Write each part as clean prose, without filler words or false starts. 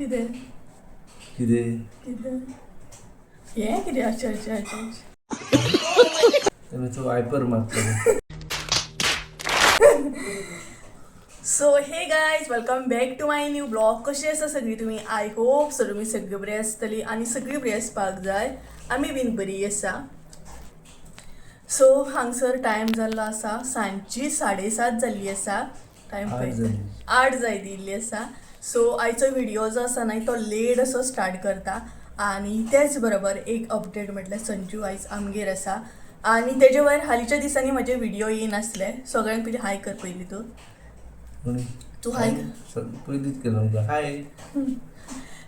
कितें? कितें? कितें हें कितें? अच्छा अच्छा अच्छा तें viper मारतलो. So hey guys, welcome back to my new blog. कशी आसा सगळी तुमी? I hope so तुमी सगळी बरी आसतली आनी सगळी बरी आसपाक जाय. आमी बीन बरी आसा. सो हांगसर टायम जाल्लो आसा, सांजची 7:30 जाल्ली आसा. टायम 8 पळयता. जाली. 8 जायत येयल्ली आसा. सो आयचो व्हिडिओ जो आसा न्हय तो लेट असो स्टार्ट करता. आनी तेच बरोबर एक अपडेट म्हटल्यार संजू आयज आमगेर आसा. आनी तेजे वयर हालींच्या दिसांनी म्हाजे व्हिडिओ येयनासले. सगळ्यांक पयलीं हाय कर पयलीं तूं. कोणी? तूं हाय कर. पयलींच केलो तुमकां हाय.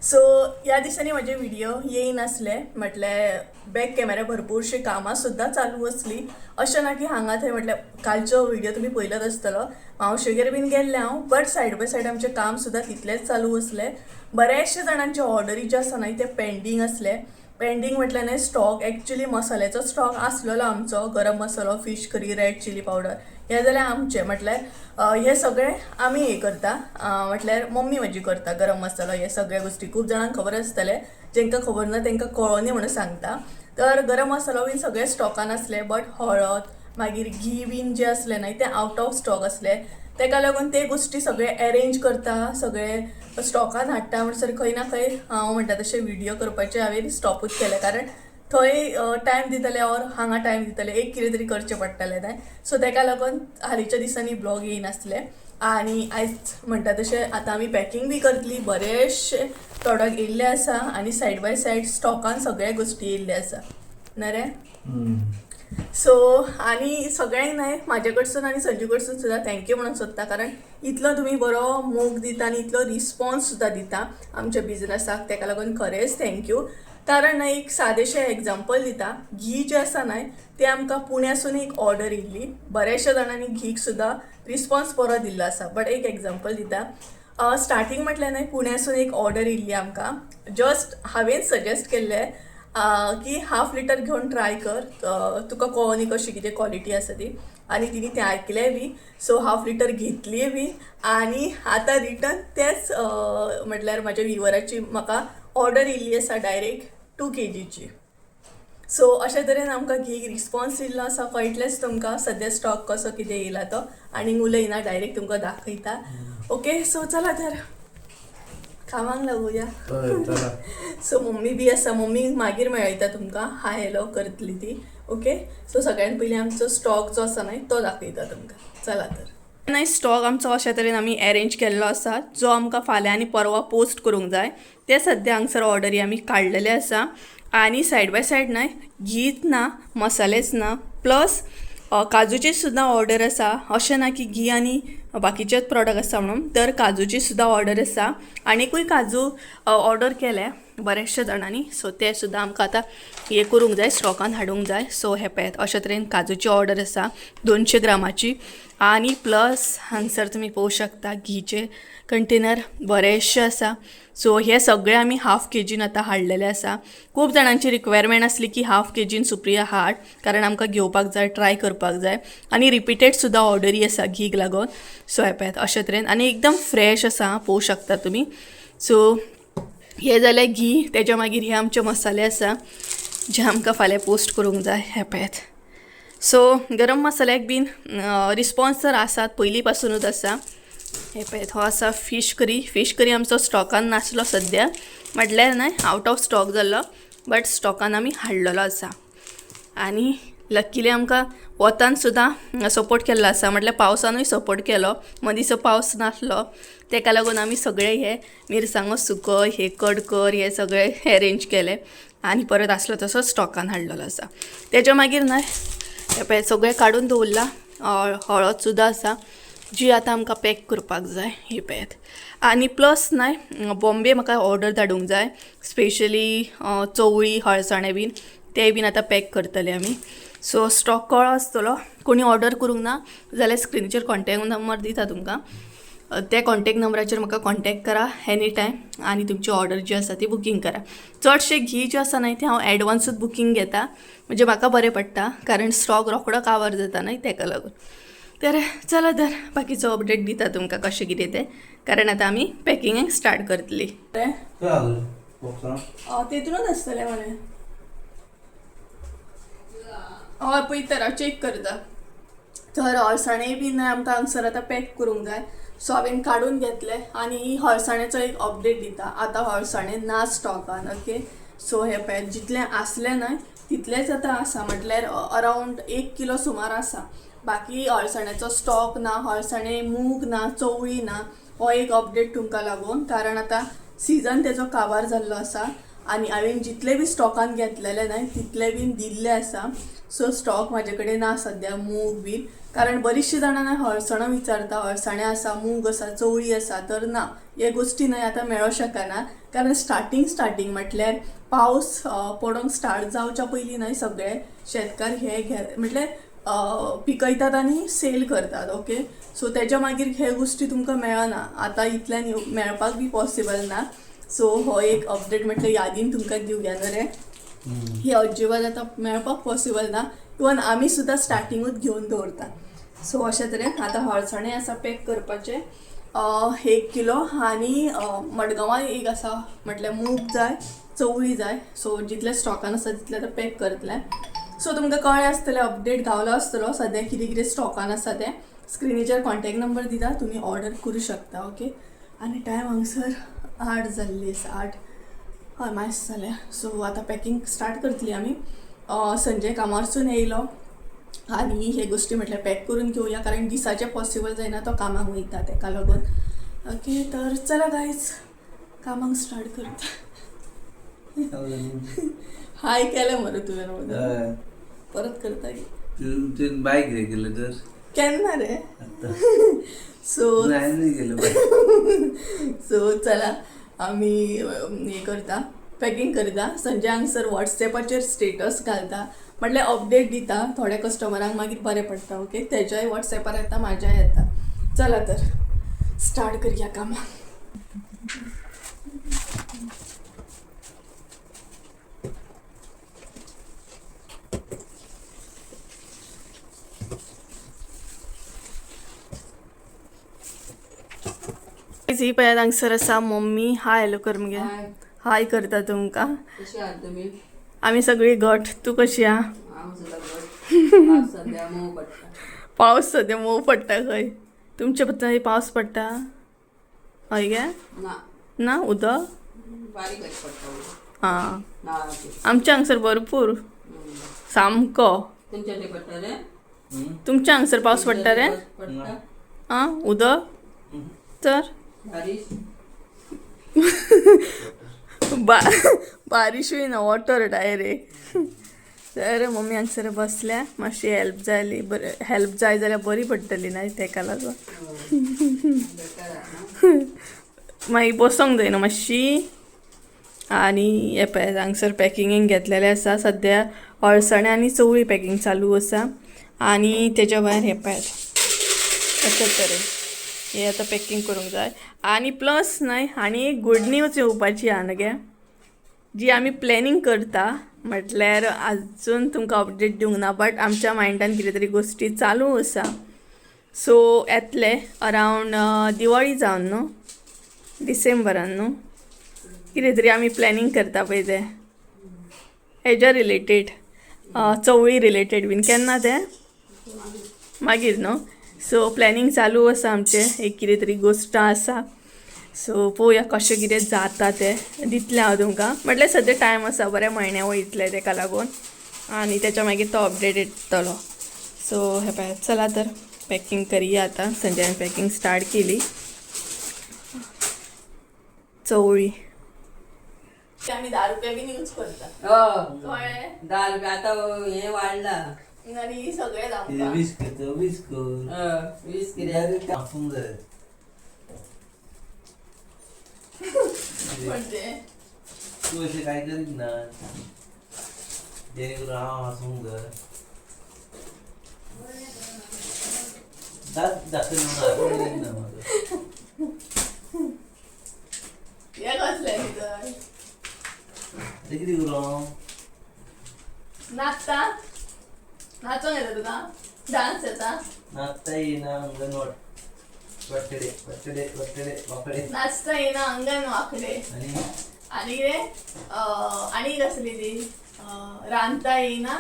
सो ह्या दिसांनी म्हजे व्हिडिओ येयनासले, म्हटल्यार बॅक कॅमेरा भरपूरशीं कामां सुद्दां चालू आसली. अशें ना की हांगा थंय, म्हटल्यार कालचो व्हिडिओ तुमी पळयलोच आसतलो. मावशेगेर बीन गेल्लें हांव, बट सायड बाय सायड आमचें काम सुद्दां तितलेंच चालू आसलें. बऱ्याचशे जाणांचे ऑर्डरी जे आसा न्हय ते पेंडींग आसले. पेंडींग म्हटल्यार न्हय स्टॉक, एक्चुली मसाल्याचो स्टॉक आसलेलो आमचो. गरम मसालो, fish curry, red chilli powder हे जाल्यार आमचे, म्हटल्यार हे सगळे आमी हे करता, म्हटल्यार मम्मी म्हजी करता गरम मसालो. हे सगळे गोश्टी खूब जाणांक खबर आसतले, जांकां खबर ना तांकां कळोनी म्हणून सांगता. तर गरम मसालो बीन सगळे स्टॉकान आसले, बट हळद मागीर घी बीन जे आसले न्हय ते आवट ऑफ स्टॉक आसले. तेका लागून ते गोश्टी सगळे एरेंज करता, सगळे स्टॉकान हाडटा म्हणसर खंय ना खंय हांव म्हणटा तशें व्हिडियो करपाचें हांवें स्टॉपूच केलें, कारण थंय टायम दितले ऑर हांगा टायम दितले, एक कितें तरी करचें पडटलें न्हय. सो तेका लागून हालींच्या दिसांनी ब्लॉग येयनासले. आनी आयज म्हणटा तशें आतां आमी पॅकींग बी करतली. बरेचशे प्रोडक्ट येयल्ले आसा आनी सायड बाय सायड स्टॉकान सगळे गोश्टी येयल्ले आसा ना रे. सो आनी सगळ्यांक न्हय म्हाजे कडसून आनी संजू कडसून सुद्दां thank you म्हणून सोदता, कारण इतलो तुमी बरो मोग दिता आनी इतलो रिस्पॉन्स सुद्दां दिता आमच्या बिजनसाक, तेका लागून खरेंच thank you. कारण न्हय एक सादेशें एग्जाम्पल दिता, घी जें आसा न्हय तें आमकां पुण्यासून एक ऑर्डर येयल्ली. बऱ्याचशा जाणांनी घीक सुद्दां रिस्पॉन्स बरो दिल्लो आसा, बट एक एग्जाम्पल दिता. स्टार्टींग म्हटल्यार न्हय पुण्यासून एक ऑर्डर येयल्ली आमकां. जस्ट हांवें सजेस्ट केल्लें की हाफ लिटर घेवन ट्राय कर, तुका कळोनी कशी कितें क्वॉलिटी आसा ती. आनी तिणी तें आयकलें बी, सो हाफ लिटर घेतली बी. आनी आतां रिटर्न तेच म्हटल्यार म्हाज्या विवराची म्हाका ऑर्डर येयल्ली आसा डायरेक्ट 2 केजीची. सो अशे तरेन आमकां घीक रिस्पॉन्स येयल्लो आसा. कळटलेंच तुमकां सद्या स्टॉक कसो कितें येयला तो. आनी उलयना, डायरेक्ट तुमकां दाखयता. ओके, सो चला तर कामाक लागुया. हय, चला. सो मम्मी बी आसा, मम्मी मागीर मेळयता तुमकां, हाय हॅलो करतली ती. ओके, सो सगळ्यान पयलीं आमचो स्टॉक जो आसा न्हय तो दाखयता तुमकां. चला तर न्हय स्टॉक आमचो अशा तरेन आमी एरेंज केल्लो आसा, जो आमकां फाल्यां आनी परवां पोस्ट करूंक जाय. ते सद्या हांगसर ऑर्डरी आमी काडलेले आसा. आनी सायड बाय सायड न्हय घीच ना, मसालेच ना, प्लस काजूची सुद्दां ऑर्डर आसा. अशें ना की घी आनी बाकीचेच प्रोडक्ट आसा म्हणून, तर काजूची सुद्दां ऑर्डर आसा. आनीकूय काजू ऑर्डर केले बऱ्याचशा जाणांनी. सो ते सुद्दां आमकां आतां हे करूंक जाय, स्टॉकान हाडूंक जाय. सो हे पळयात, अशे तरेन काजूची ऑर्डर आसा 200 ग्रामाची. आनी प्लस हांगसर तुमी पळोवंक शकता घीचे कंटेनर बरेचशे आसा. सो हे सगळे आमी हाफ केजीन आतां हाडलेले आसा. खूब जाणांची रिक्वायरमेंट आसली की हाफ केजीन सुप्रिया हाड, कारण आमकां घेवपाक जाय, ट्राय करपाक जाय. आनी रिपीटेड सुद्दां ऑर्डरी आसा घीक लागून. सो हे पळयात अशे तरेन आनी एकदम फ्रेश आसा, पळोवंक शकता तुमी. सो हे जालें घी. तेज्या मागीर हे आमचे मसाले आसा जे आमकां फाल्यां पोस्ट करूंक जाय. हे पळयात. सो गरम मसाल्याक बीन रिस्पॉन्स तर आसात, पयलीं पासुनूच आसा. हे पळयात, हो आसा फीश करी. फीश करी आमचो स्टॉकान नासलो सद्या, म्हटल्यार न्हय आवट ऑफ स्टॉक जाल्लो, बट स्टॉकान आमी हाडलेलो आसा. आनी लक्कीली आमकां वतान सुद्दां सपोर्ट केल्लो आसा, म्हटल्यार पावसानूय सपोर्ट केलो. मदींचो पावस नासलो, तेका लागून आमी सगळे हे मिरसांगो सुको, हे कडकर, हे सगळे एरेंज केले आनी परत आसलो तसो स्टॉकान हाडलेलो आसा. तेज्या मागीर न्हय हे पळय सगळें काडून दवरलां. हळद सुद्दां आसा जी आतां आमकां पॅक करपाक जाय. ही पळयात. आनी प्लस न्हय बॉम्बे म्हाका ऑर्डर धाडूंक जाय, स्पेशली चवळी, हळसाणे बीन, ते बीन आतां पॅक करतले आमी. सो स्टॉक कळ्ळो आसतलो. कोणी ऑर्डर करूंक ना जाल्यार स्क्रिनीचेर कॉन्टेक्ट नंबर दिता तुमकां, त्या कॉन्टेक्ट नंबराचेर म्हाका कॉन्टेक्ट करा एनी टायम आनी तुमची ऑर्डर जी आसा ती बुकींग करा. चडशें घी जें आसा न्हय तें हांव एडवान्सूच बुकींग घेता, म्हणजे म्हाका बरें पडटा, कारण स्टॉक रोकडो कावर जाता न्हय तेका लागून. तर चला तर बाकीचो अपडेट दिता तुमकां कशें कितें तें, कारण आतां आमी पॅकिंगाक स्टार्ट करतली. तेतूनच आसतलें म्हणे. हय पळयता राव, चॅक करता. तर हळसाणे बी न्हय आमकां हांगसर आतां पॅक करूंक जाय. सो हांवें काडून घेतले आनी हळसाण्याचो एक अपडेट दिता. आतां हळसाणे ना स्टॉकान. ओके, सो हे पळय जितलें आसलें न्हय तितलेंच आतां आसा, म्हटल्यार अरावंड 1 किलो सुमार आसा. बाकी हळसाण्याचो स्टॉक ना, हळसाणे मूग ना, चवळी ना. हो एक अपडेट तुमकां लागून, कारण आतां सिजन तेजो काबार जाल्लो आसा आनी हांवें जितले बी स्टॉकान घेतलेले न्हय तितले बीन दिल्ले आसा. सो स्टॉक म्हाजे कडेन ना सद्या मूग बीन, कारण बरीचशीं जाणां न्हय हळसणां विचारता, हळसाणें आसा, मूग आसा, चवळी आसा. तर ना, हे गोश्टी न्हय आतां मेळोंक शकना, कारण स्टार्टींग स्टार्टींग म्हटल्यार पावस पडोंक स्टार्ट जावच्या पयलीं न्हय सगळे शेतकार हे घे म्हटल्यार पिकयतात आनी सेल करतात. ओके, सो तेज्या मागीर हे गोश्टी तुमकां मेळना आतां, इतल्यान मेळपाक बी पॉसिबल ना. सो हो एक अपडेट म्हटल्यार यादीन तुमकां दिवया न्हू रे, हे अजिबात आतां मेळपाक पॉसिबल ना. इवन आमी सुद्दां स्टार्टिंगूच घेवन दवरता. सो अशें तरेन आतां हळसाणें आसा पॅक करपाचें 1 किलो आनी मडगांवां एक आसा, म्हटल्यार मूग जाय, चवळी जाय. सो जितले स्टॉकान आसा तितले आतां पॅक करतले. सो तुमकां कळ्ळें आसतलें, अपडेट गावलो आसतलो सद्या कितें कितें स्टॉकान आसा तें. स्क्रिनीचेर कॉन्टेक्ट नंबर दिता, तुमी ऑर्डर करूं शकता. ओके, आनी टायम हांगसर 8 जाल्ली आसा, 8 हय मातशें जालें. सो आतां पॅकिंग स्टार्ट करतली आमी. संजय कामारसून येयलो आनी हे गोश्टी म्हटल्यार पॅक करून घेवया, कारण दिसाचें पॉसिबल जायना, तो कामाक वयता तेका लागून. ओके, तर चला गायज कामाक स्टार्ट करता. हाय केलें मरे तुवें, परत करता की बायक रे गेले तर केन्ना रे. सो सो चला आमी हे करता, पॅकिंग करता. संजय हांगसर वॉट्सॅपाचेर स्टेटस घालता, म्हटल्यार अपडेट दिता थोड्या कस्टमरांक, मागीर बरें पडटा. ओके, तेज्याय वॉट्सॅपार येता, म्हाज्याय येता. चला तर स्टार्ट करया कामां. ही पळयात हांगसर आसा मम्मी. हाय हॅलो कर मगे, हाय करता तुमकां. आमी सगळी घट. तूं कशी आहा? पावस सद्या मोव पडटा खंय. तुमचे पत्ता पावस पडटा? हय गे ना, उदक आं आमच्या हांगसर भरपूर सामको. तुमच्या हांगसर पावस पडटा रे? आं उदक तर बारिशूय ना, वॉटर डायरेक्ट. तर मम्मी हांगसर बसल्या, मातशी हेल्प जाली बरें, हेल्प जाय जाल्यार बरी पडटली न्हय तेका लागून. मागीर बसोंक जाय न्हू मातशी. आनी हे पळय हांगसर पॅकिंगेक घेतलेलें आसा सद्या, अळसाणे आनी चवळी पॅकिंग चालू आसा. आनी तेज्या भायर हे पळयात अशें तरेन हे आतां पॅकिंग करूंक जाय. आनी प्लस न्हय आनी एक गूड न्यूज येवपाची आहा न्हू गे, जी आमी प्लॅनिंग करता, म्हटल्यार आजून तुमकां अपडेट दिवंक ना, बट आमच्या मायंडान कितें तरी गोश्टी चालू आसा. सो येतले अरावंड दिवाळी जावन न्हू, डिसेंबरान न्हू, कितें तरी आमी प्लॅनिंग करता पळय तें हेज्या रिलेटेड, चवळी रिलेटेड बीन. केन्ना तें मागीर न्हू. सो प्लॅनिंग चालू आसा आमचें, एक कितें तरी गोश्ट आसा. सो पळोवया कशें कितें जाता तें दितलें हांव तुमकां. म्हटल्यार सद्या टायम आसा, बऱ्या म्हयन्या वयतलें तेका लागून, आनी तेच्या मागीर तो अपडेट येतलो. सो हे पळय चला तर पॅकिंग करया आतां. संजयान पॅकिंग स्टार्ट केली. चवळी आमी 10 रुपया बीन यूज करता, कळ्ळें? 10 रुपया आतां हें वाडलां आनी सगळें आमकां 20 कर, 20 कर, 20 कित्याक आपूंक जाय. म्हणजे तूं अशें काय करीत ना, जेणे करून हांव हांसूंक जाय. दात दाखय म्हणून हांसूंक जायना म्हाका. हें कसलें तर तें कितें करूं हांव? नाचता, नाचोंक येता तुका? डांस येता? नाचता येईना अंगण वाकडे वाकडे वाकडे वाकडे. नाचता येईना अंगण वाकडे. आणि आणि कितें आनी कसली ती रांदता येईना,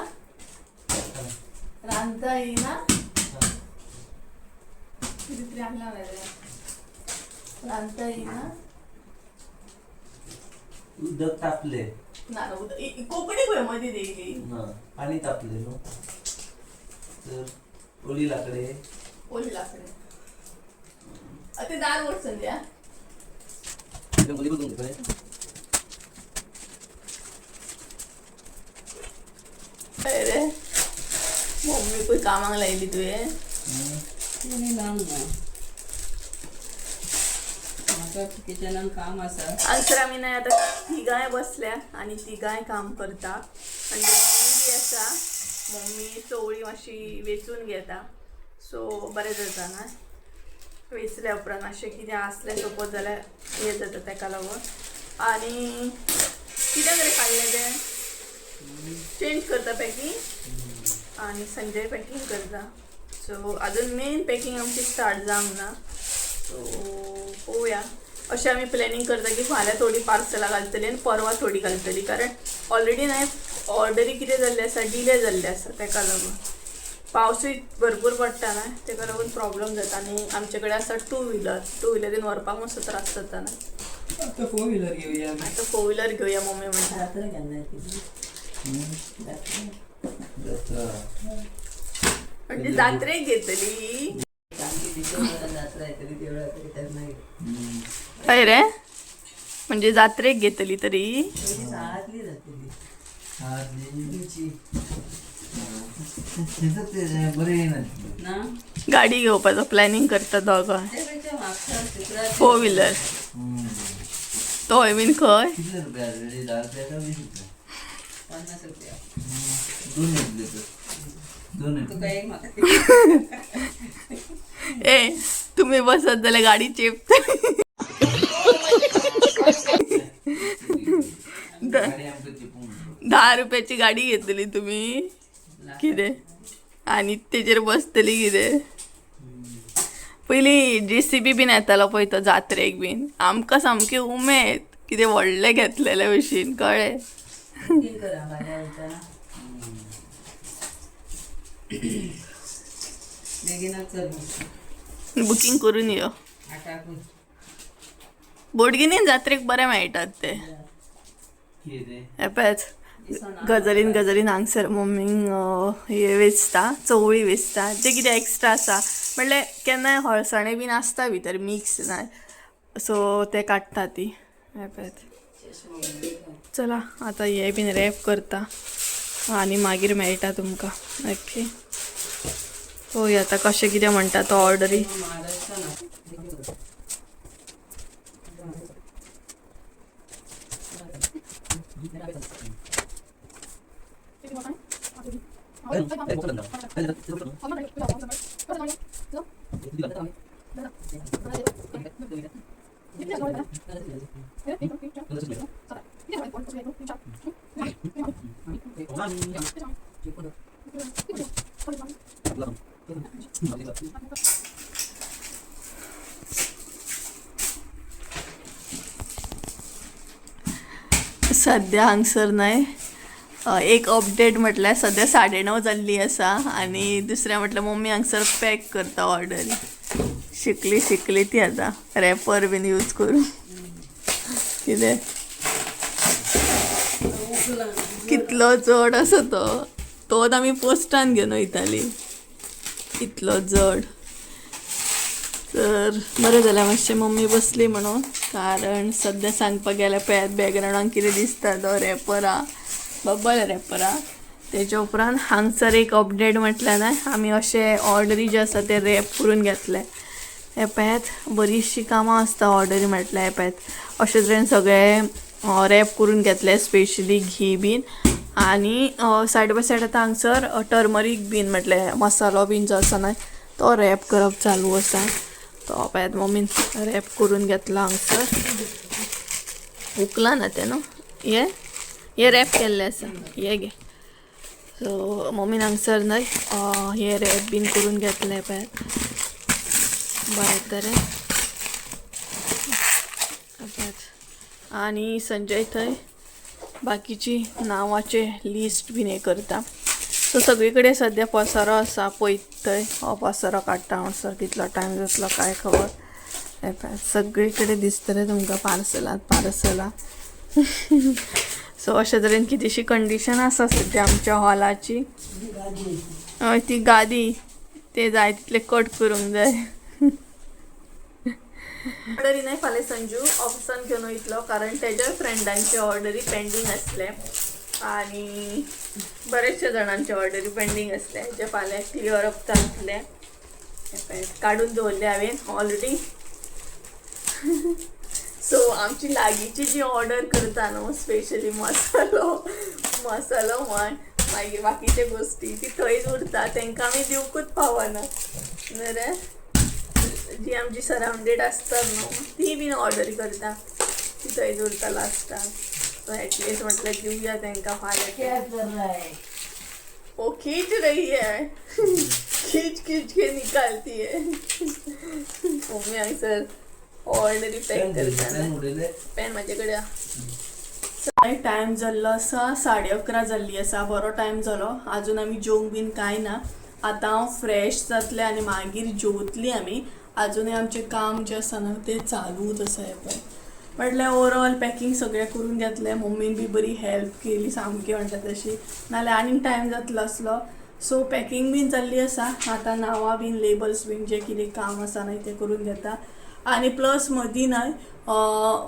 रांदता येईना कितें तरी आसलें तें, रांदता येईना. उदक तापले. ना ना, कोंकणी खंय मदीं येयली? ना, पाणी तापले न्हू तर ओली लाकडे. ओली लाकडे. ते दार ओढ संध्या. अरे मम्मी खंय कामाक लायली तुवें? लावंक ना, म्हाका किचनान काम आसा. हांगसर आमी न्हय आतां तिगांय बसल्या आनी तिगांय काम करता. आनी मम्मी बी आसा, मम्मी चवळी मातशी वेचून घेता. सो बरें जाता ना वेचल्या उपरांत, मातशें कितें आसलें सपोज जाल्यार हें जाता तेका लागून. आनी कित्याक रे काडलें तें चेंज करता पॅकींग आनी संजय पॅकींग करता. सो अजून मेन पॅकींग आमची स्टार्ट जावंक ना. सो पळोवया, अशें आमी प्लॅनिंग करता की फाल्यां थोडी पार्सलां घालतली आनी परवां थोडी घालतली, कारण ऑलरेडी न्हय ऑर्डरी कितें जाल्ली आसा, डिले जाल्ली आसा. तेका लागून पावसूय भरपूर पडटा न्हय, तेका लागून प्रॉब्लम जाता. आनी आमचे कडेन आसा टू व्हिलर, टू व्हिलरीन व्हरपाक मातसो त्रास जाता न्हय. आतां फोर व्हिलर घेवया. आतां फोर व्हिलर घेवया मम्मी म्हणटा. जात्रा केन्ना येतली? जात्रा. म्हणजे जात्रेक घेतली. सामकी डिसेंबरान जात्रा येतली देवळाक तेन्ना घेवया. हय रे, म्हणजे जात्रेक घेतली तरी. पयली साळांतली जातली तुमची बरें येयना ना. गाडी घेवपाचो प्लॅनिंग करता दोगांय. ते पेक्षा म्हापसा शुक्रार फोर व्हिलर तोय बीन खंय. कितले रुपया ऑलरेडी? 10 रुपया का 20 रुपया? 50 रुपया. दोन येतले तर दोन येतले. तुका एक म्हाका. ए तुम्ही बसत जाल्यार गाडी चेपतली. गाडी आमकां चेपूंक. 10 रुपयाची गाडी घेतली तुम्ही कितें आनी तेजेर बसतली कितें? पयलीं जेसीबी बीन येतालो पळय तो जात्रेक बीन, आमकां सामकी उमेद कितें व्हडलें घेतलेले भशेन, कळ्ळें? बुकींग करा फाल्यां वयता बेगीनच चल. बुकींग करून यो. आठाकूच. बोडगिनीन जात्रेक बरें मेळटात ते. कितें? हें पळयात गजालीन गजालीन हांगसर मम्मीक हे वेचता, चवळी वेचता, जे कितें एक्स्ट्रा आसा म्हणल्यार केन्नाय हळसाणे बीन आसता भितर मिक्स ना, सो ते काडटा ती. हें पळयात. चला आतां हे बीन रॅप करता आनी मागीर मेळटा तुमकां. ओके, पळोवया आतां कशें कितें म्हणटा तो ऑर्डरी. महाराष्ट्रान सद्या हांगसर न्हय एक अपडेट म्हटल्यार सद्या 9:30 जाल्ली आसा आनी दुसरें म्हटल्यार मम्मी हांगसर पॅक करता ऑर्डरी. शिकली शिकली ती आतां रॅपर बीन यूज करून. कितें कितलो जड आसा तो, तोच आमी पोस्टान घेवन वयताली, इतलो जड. तर बरें जालें मातशें मम्मी बसली म्हणून, कारण सद्या सांगपाक गेल्यार पळयात बॅकग्रावंडान कितें दिसता तो रॅपर आहा, बबल रॅपर आहा. तेच्या उपरांत हांगसर एक अपडेट म्हटल्यार न्हय आमी अशे ऑर्डरी जे आसा ते रॅप करून घेतले. हें पळयात बरीचशीं कामां आसता ऑर्डरी म्हटल्यार. हें पळयात अशे तरेन सगळे रॅप करून घेतले, स्पेशली घी बीन. आनी सायड बाय सायड आतां हांगसर टर्मरीक बीन म्हटल्यार मसालो बीन जो आसा न्हय तो रॅप करप चालू आसा. तो पळयात मम्मीन रॅप करून घेतला हांगसर. उकला ना तें न्हू, हे हे रॅप केल्लें आसा, हे घे. सो मम्मीन हांगसर न्हय हे रॅप बीन करून घेतले पळय बरें तरेन. आनी संजय थंय बाकीची नांवाचे लिस्ट बीन हें करता. सो सगळी कडेन सद्या पसारो आसा पळयत थंय हो पसारो काडटा म्हणसर कितलो टायम जातलो काय खबर. हें पळय सगळी कडेन दिसतलें तुमकां पार्सलां पार्सलां. सो अशे तरेन कितेंशी कंडिशन आसा सद्या आमच्या हॉलाची. हय ती गादी ते जाय तितले कट करूंक जाय. ऑर्डरी न्हय फाल्यां संजू ऑफिसान घेवन वयतलो कारण तेज्या फ्रेंडांचे ऑर्डरी पेंडींग आसले आनी बरेचशे जाणांचे ऑर्डरी पेंडींग आसले जे फाल्यां क्लियर अप जातले. काडून दवरले हांवें ऑलरेडी. सो आमची लागींची जी ऑर्डर करता न्हू स्पेशली मसालो मसालो म्हण मागीर बाकीचे गोश्टी ती थंयच उरता, तांकां आमी दिवंकूच पावना. जाल्यार जी आमची सरावंडेड आसता न्हू ती बीन ऑर्डर करता ती थंयच उरता लास्टाक. सो एटलिस्ट म्हटल्यार दिवया तांकां फाल्यां. क्या कर रहा है? वो खींच रही है, खींच खींच के निकालती है. मम्मी हांगसर ऑर्डरी पॅक करताना उडयले. पेन म्हाजे कडेन. टायम जाल्लो आसा 11:30 जाल्ली आसा, बरो टायम जालो. आजून आमी जेवंक बीन कांय ना. आतां हांव फ्रेश जातलें आनी मागीर जेवतली आमी. आजुनूय आमचें काम जें आसा न्हू तें चालूच आसा. हें पळय म्हटल्यार ओवरऑल पॅकींग सगळें करून घेतलें. मम्मीन बी बरी हेल्प केली सामकी म्हणटा तशी, नाल्यार आनीक टायम जातलो आसलो. सो पॅकींग बीन जाल्ली आसा. आतां नांवां बीन लेबल्स बीन जें कितें काम आसा न्हय तें करून घेता. आनी प्लस मदीं न्हय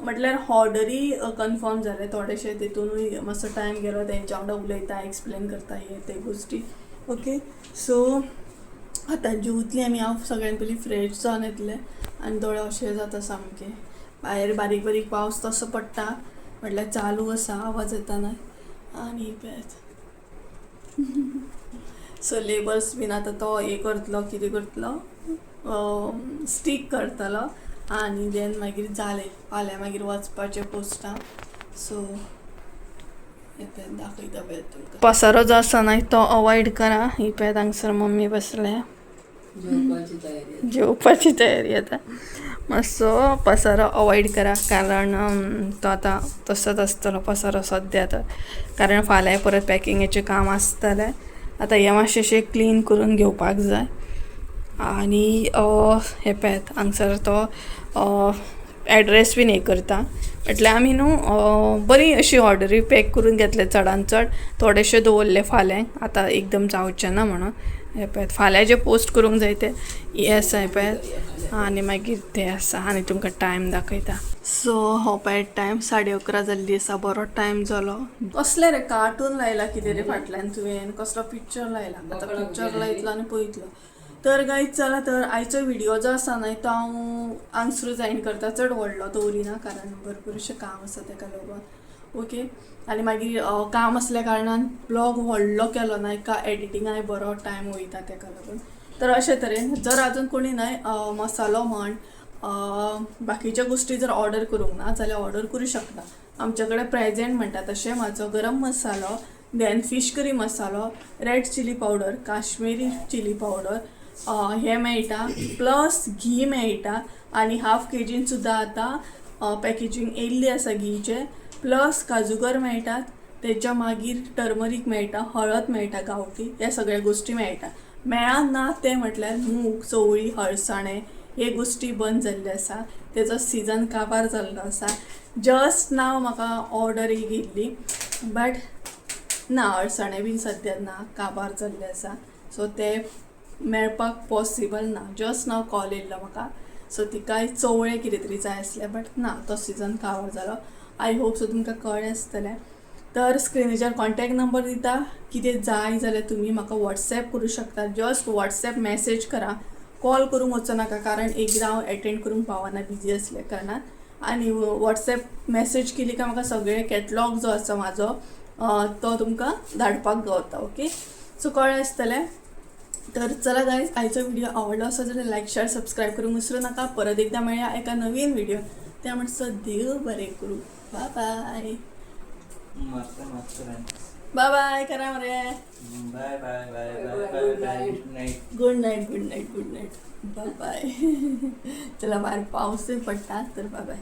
म्हटल्यार ऑर्डरी कन्फर्म जाले थोडेशे, तेतूनूय मातसो टायम गेलो. तेंच्या वांगडा उलयता एक्सप्लेन करता हे ते गोश्टी. ओके सो आतां जेवतली आमी. हांव सगळ्यान पयलीं फ्रेश जावन येतलें आनी दोळे अशें जाता सामके. भायर बारीक बारीक पावस तसो पडटा म्हटल्यार चालू आसा आवाज येता न्हय. आनी पळयात सो लेबल्स बीन आतां तो हें करतलो कितें करतलो स्टीक करतलो आनी देन मागीर जालें फाल्यां मागीर वचपाचें पोस्टाक. सो हें पळयात दाखयता पळयात तुमकां. पसारो जो आसा न्हय तो अवॉयड करा. ही पळयात हांगसर मम्मी बसल्या जेवपाची तयारी. आतां मातसो पसारो अवॉयड करा कारण तो आतां तसोच आसतलो पसारो सद्या तर, कारण फाल्यां परत पॅकिंगेचें काम आसतलें. आतां हें मातशें क्लीन करून घेवपाक जाय. आनी हें पळयात हांगसर तो एड्रेस बीन हें करता. म्हटल्यार आमी न्हू बरी अशी ऑर्डरी पॅक करून घेतले चडान चड, थोडेशे दवरले फाल्यां आतां एकदम जावचें ना म्हणून. हें पळयात फाल्यां जे पोस्ट करूंक जाय ते हें आसा हें पळयात आनी मागीर ते आसा. आनी तुमकां टायम दाखयता. सो हो पळयात टायम 11:30 जाल्ली आसा, बरो टायम जालो. कसलें रे कार्टून लायला कितें रे फाटल्यान तुवें, कसलो पिक्चर लायला. आतां पिक्चर लायतलो आनी पळयतलो. तर गायज चला तर आयचो व्हिडिओ जो आसा न्हय तो हांव हांगसरूच एंड करता, चड व्हडलो दवरिना कारण भरपूर अशें काम आसा तेका लागून. ओके आनी मागीर काम आसल्या कारणान ब्लॉग व्हडलो केलो ना, एका एडिटिंगाय बरो टायम वयता तेका लागून. तर अशे तरेन जर आजून कोणी न्हय मसालो म्हण बाकीच्या गोश्टी जर ऑर्डर करूंक ना जाल्यार ऑर्डर करूं शकता. आमचे कडेन प्रेजेंट म्हणटा तशें म्हाजो गरम मसालो, then fish curry masala, red chilli powder, Kashmiri chilli powder हें मेळटा, प्लस घी मेळटा. आनी हाफ केजीन सुद्दां आतां पॅकेजींग येयल्ली आसा घीचें. प्लस काजूगर मेळटात, तेच्या मागीर टर्मरीक मेळटा, हळद मेळटा गांवठी, ह्या सगळ्या गोश्टी मेळटा. मेळना तें म्हटल्यार मूग, चवळी, हळसाणे हे गोश्टी बंद जाल्ले आसा, तेजो सिजन काबार जाल्लो आसा. जस्ट नाव म्हाका ऑर्डर एक येयल्ली बट ना, अळसाणे बीन सद्या ना, काबार जाल्ले आसा. सो ते मेळपाक पॉसिबल ना. जस्ट नाव कॉल येयल्लो म्हाका, सो तिकाय चवळे कितें तरी जाय आसलें बट ना, तो सिजन काबार जालो. I hope so तुमकां कळ्ळें आसतलें. तर स्क्रिनीचेर कॉन्टेक्ट नंबर दिता, कितें जाय जाल्यार तुमी म्हाका वॉट्सॅप करूं शकता. जस्ट वॉट्सॅप मॅसेज करा, कॉल करूंक वचो नाका कारण एकदां हांव एटेंड करूंक पावना बिजी आसल्या कारणान. आनी वॉट्सॅप मॅसेज केली काय म्हाका सगळें कॅटलॉग जो आसा म्हाजो तो तुमकां धाडपाक गावता. ओके सो कळ्ळें आसतलें. तर चला गायज, आयचो व्हिडिओ आवडलो आसा जाल्यार लायक शेअर सबस्क्रायब करूंक विसरूं नाका. परत एकदां मेळया एका नवीन व्हिडिओ, त्या म्हणसर देव बरें करूं. बाय बाय. मस्त मस्त. बाय बाय करा मरे. Bye bye bye bye bye bye, good night. Good night, good night, good night, bye bye. चला, बाहेर पाऊसही पडटा तर बाय बाय.